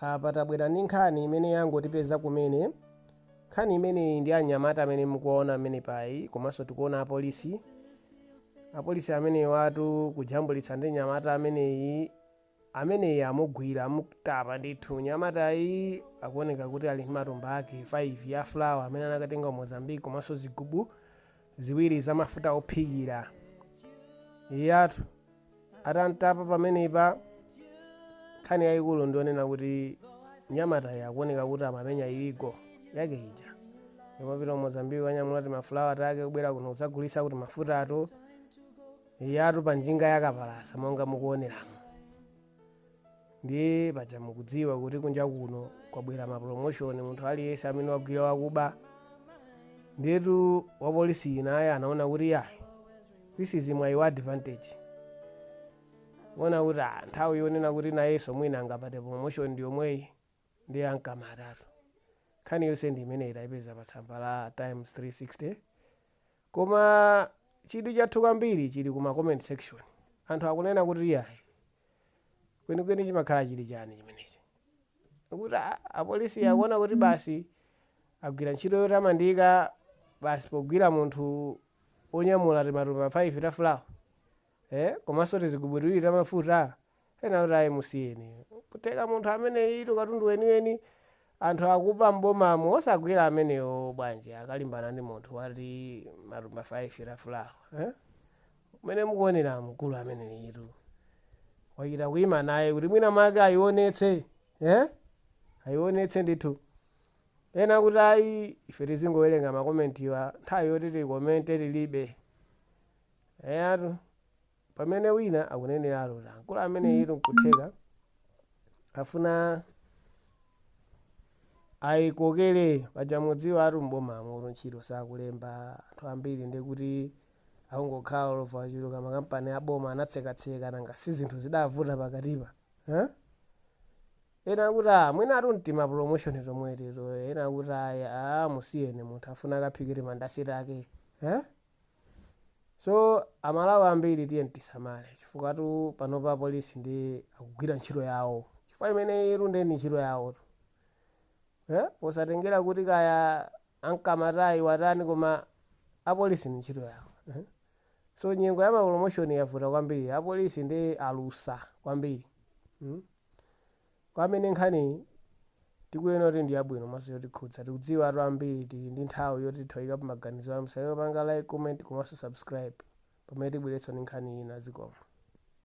Apa tabwera ndi nkhani imene yangotipeza kumene. Nkhani imeneyi ndi anyamata amene mukuwaona amene payi, komanso tikuona apolisi. Apolisi amenewatu kujambulitsa ndi nyamata ameneyi. Ameneyi amugwira, amutapa ndithu. Nyamatayi akuoneka kuti ali ndi matumba ake 5 ya flour amene anakatenga ku Mozambique, komanso zigubu ziwiri za mafuta ophikira. Iyatu atamtapa pamenepa, nkhani yayikulu ndionena kuti nyamatayi akuoneka kuti amamenya illegal yake ija yomapita ku Mozambique kanyamula ti mafulawa take kubwera kuno kudzagulitsa kuti mafutato. Iyatu pa njinga yakapalasa monga mukuoneramo. Ndiye paja mukudziwa kuti kunja kuno kwabwera ma promotion, munthu aliyense amene wagwira wakuba. Ndiyetu wapolisi naye anaona kuti yayi, this is mwayi wa advantage, kuona kuti ah, nthawi yonena kuti nayenso mwina angapate promotion ndi yomweyi. Ndiye ankamatatu. Nkhani yonse ndi imeneyi, tayipeza pa tsamba la Times 360, koma chidwi chathu kwambiri chili kuma comment section. Anthu akunena kuti yayi, kwenikweni chimakhala chili chani chimenechi, kuti apolisi akuona kuti basi agwira ntchito yotamandika basi pogwira munthu onyamula timatumba 5 ta flour, komanso tizigubu tiwiri ta mafuta. Ena kuti ayi, musiyeni, kuteka munthu ameneyi katundu weniweni anthu akuba mbomamo, osagwira amenewo bwanji, akalimbana ndi munthu wati matumba 5 ta flour, eh? Mmene mukuonera, mkulu ameneyitu wachita kuyima naye kuti mwina mwake ayionetse, eh? Ayionetse ndithu. Ena kuti ayi, ife tizingowerenga makomentiwa, nthawi yoti tikomente tilibe. Eyatu, pamene wina akuneneratu kuti mkulu ameneyitu nkutheka afuna ayikokere. Paja mudziwa atu mbomamo kuti ntchito sakulemba anthu ambiri, ndi kuti akungokhala olova achuluka, makampani aboma anatsekatseka, nanga si zinthu zidavuta pakatipa, eh? Ena akuti ah, mwina atu mtima promotion tomweteto. Ena akuti ayi, ah, musiyeni munthu afuna akaphike timandasi take, eh? So Amalawi ambiri tiye tisamale, chifukwa tu panopa polisi ndi akugwira ntchito yawo, chifukwa imene iru ndi ntchito yawo tu, eh? Posatengera kuti kaya ankamatayi watani, koma apolisi ndi ntchito yawo, eh? So nyengo ya ma promotion yavuta kwambiri, apolisi ndi alusa kwambiri. Kwa amene nkhani tikuyenera kuti ndi yabwino komanso yotikhudza, tikudziwa atu ambiri tili ndi nthawi yoti titha maganizo anu. Musaiwale kupanga like, comment komanso subscribe pamene tibweretso ndi nkhani ina. Zikomo.